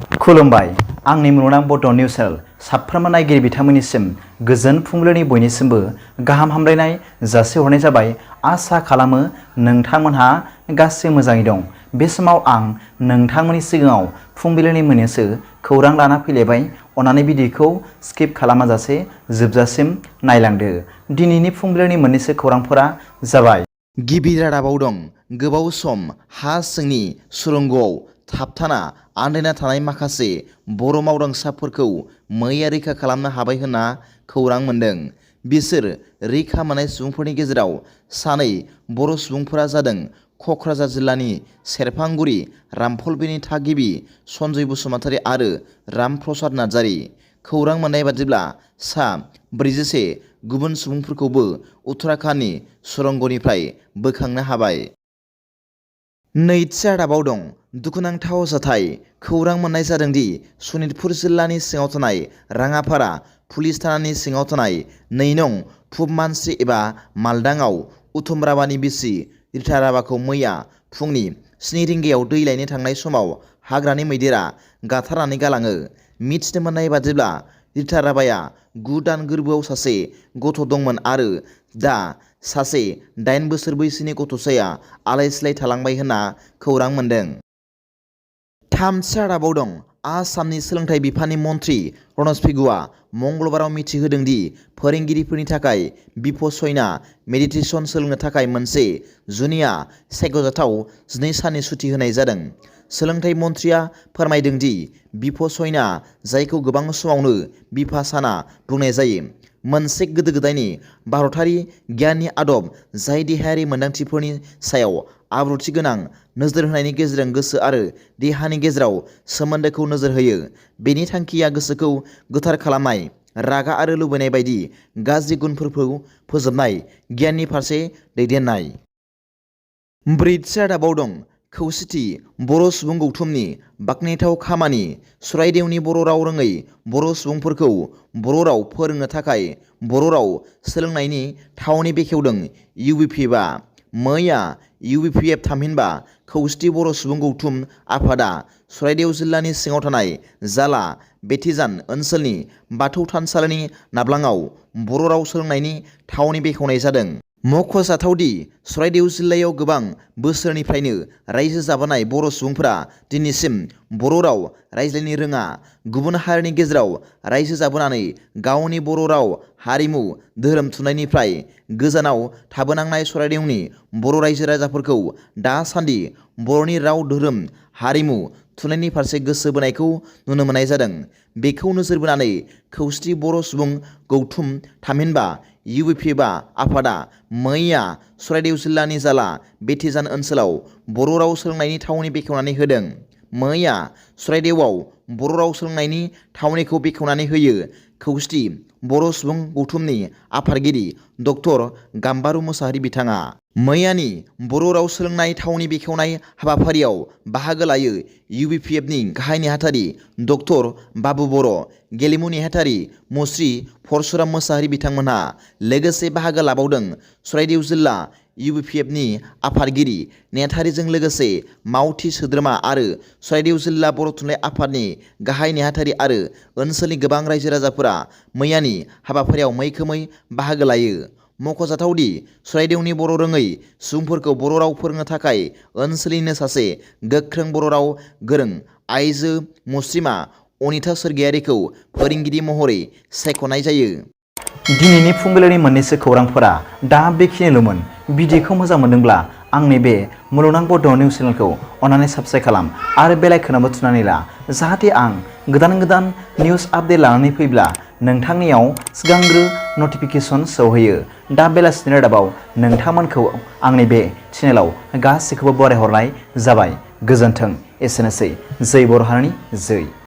खुलुमबाय आंनि मुलुगनां बड' निउस चेनेल साफ्रोमबो नायगिरि बिथांमोननिसिम गोजोन फुंबिलिनि बयनिसिमबो गाहाम हामलायनाय जासिहरनाय जाबाय। आसा खालामो नोंथांमोनहा गासै मोजाङै दं। बे समाव आं नोंथांमोननि सिगाङाव फुंबिलिनि मोननैसो खौरां लाना फैलायबाय। अन्नानै भिडिअखौ स्किप खालामाजासे जोबजासिम नायलांदो। दिनैनि फुंबिलिनि मोननैसो खौरांफोरा जाबाय। गिबि रादाबाव दं गोबाव सम हा सिंनि सुरंगआव थाबथाना आन्दायना थानाय माखासे बर' मावदांसाफोरखौ मैया रैखा खालामनो हाबाय होनना खौरां मोन्दों। बिसोर रैखा मोननाय सुबुंफोरनि गेजेराव सानै बर' सुबुंफोरा जादों क'क्राझार जिल्लानि सेरफांगुरि रामफलबिलनि थागिबि सन्जय बसुमतारी आरो रामप्रसाद नार्जारी। खौरां मोननाय बादिब्ला सा 41 गुबुन सुबुंफोरखौबो उत्तराखन्डनि सुरंगनिफ्राय बोखांनो हाबाय। नैथि रादाबाव दं दुखुनांथाव जाथाय। खौरां मोननाय जादों दि सनितपुर जिल्लानि सिङाव थानाय राङापारा पुलिस थानानि सिङाव थानाय 2 नं पुब मानसि एबा मालदांआव उत्तम राभानि बिसि रिता राभाखौ मैया फुंनि 7 रिंगायाव दै लायनो थांनाय समाव हाग्रानि मैदेरा गाथारनानै गालाङो। मिथिनो मोननाय बादिब्ला रिता राभाया 9 दान गोर्बोआव सासे गथ' दंमोन आरो दा सासे 8 बोसोर बैसोनि गथ'साया आलाय सिलाय थालांबाय होनना खौरां मोन्दों। थामथि रादाबाव दं आसामनि सोलोंथाइ बिफाननि मन्थ्रि रनज पेगुआ मंगलबाराव मिथिहोदों दि फोरोंगिरिफोरनि थाखाय बिप'सयना मेडिटेसन सोलोंनो थाखाय मोनसे जुनिया सायख'जाथाव 2 साननि सुटि होनाय जादों। सोलोंथाइ मन्थ्रिया फोरमायदों दि बिप'सयना, जायखौ गोबां समावनो बिपासाना बुंनाय जायो, मोनसे गोदो गोदायनि भारतारि गियाननि आदब जाय देहायारि मोनदांथिफोरनि सायाव आब्रुथि गोनां नोजोर होनायनि गेजेरजों गोसो आरो देहानि गेजेराव सोमोन्दोखौ नोजोर होयो। बेनि थांखिया गोसोखौ गोथार खालामनाय, रागा आरो लुबैनाय बायदि गाज्रि गुनफोरखौ फोजोबनाय, गियाननि फारसे दैदेननाय। ब्रैथि रादाबाव दं खौसेथि बर' सुबुं गौथुमनि बाख्नायथाव खामानि। चराइदेवनि बर' राव रोङै बर' सुबुंफोरखौ बर' राव फोरोंनो थाखाय बर' राव सोलोंनायनि थावनि बेखेवदों UBPFआ। मैया UBPF थामहिनबा खौसेथि बर' सुबुं गौथुम आफादा चराइदेव जिल्लानि सिङाव थानाय जाला बेथिजान ओनसोलनि बाथौ थानसालिनि नाब्लाङाव बर' राव सोलोंनायनि थावनि बेखेवनाय जादों। मख'जाथावदि चराइदेव जिल्लायाव गोबां बोसोरनिफ्रायनो रायजो जाबोनाय बर' सुबुंफोरा दिनैसिम बर' राव रायज्लायनो रोङा। गुबुन हारिनि गेजेराव रायजो जाबोनानै गावनि बर' राव, हारिमु, धोरोम थुनलाइनिफ्राय गोजानाव थाबोनांनाय चराइदेवनि बर' रायजो राजाफोरखौ दासान्दि बर'नि राव, धोरोम, हारिमु, थुनलाइनि फारसे गोसो बोनायखौ नुनो मोननाय जादों। बेखौ नोजोर बोनानै खौसेथि बर' सुबुं गौथुम थामहिनबा UBPF आफादा मैया चराइदेव जिल्लानि जाला बेथिजान ओनसोलाव बर' राव सोलोंनायनि थावनि बेखेवनानै होदों। मैया चराइदेवआव बर' राव सोलोंनायनि थावनिखौ बेखेवनानै होयो खौसेथि बर' सुबुं गौथुमनि आफादगिरि डक्टर गाम्बारु मोसाहारि बिथाङा। मैयानि बर' राव सोलोंनाय थावनि बेखेवनाय हाबाफारियाव बाहागो लायो UBPFनि गाहाय नेहाथारि डक्टर बाबु बर', गेलेमु नेहाथारि मुस्रि परशुराम मोसाहारि बिथांमोनहा। लोगोसे बाहागो लाबावदों चराइदेव जिल्ला UBPFनि आफादगिरि नेहाथारिजों लोगोसे मावथि सोद्रोमा आरो चराइदेव जिल्ला बर' थुनलाइ आफादनि गाहाय नेहाथारि आरो ओनसोलनि गोबां रायजो राजाफोरा मैयानि हाबाफारियाव मैखोमै बाहागो लायो। मख'जाथावदि चराइदेवनि बर' रोङै सुबुंफोरखौ बर' राव फोरोंनो थाखाय ओनसोलनिनो सासे गोख्रों बर' राव गोरों आइजो मुस्रिमा अनिता सोरगियारिखौ फोरोंगिरि महरै सायख'नाय जायो। दिनैनि फुंबिलिनि मोननैसो खौरांफोरा दा बेखिनिल'मोन। भिडिअखौ मोजां मोनदोंब्ला आंनि बे मुलुगनां बड' निउस चेनेलखौ अन्नानै साबस्क्राइब खालाम आरो बेल आइकनआवबो थुनानै ला, जाहाथे आं गोदान गोदान निउस आपडेट लानानै फैब्ला नोंथांनियाव सिगांग्रो नटिफिकेसन सौहैयो। दा बेलासिनि रादाबाव नोंथांमोनखौ आंनि बे चेनेलाव गासैखौबो बरायहरनाय जाबाय। गोजोन्थों। एसेनोसै। जै बर' हारिनि जै।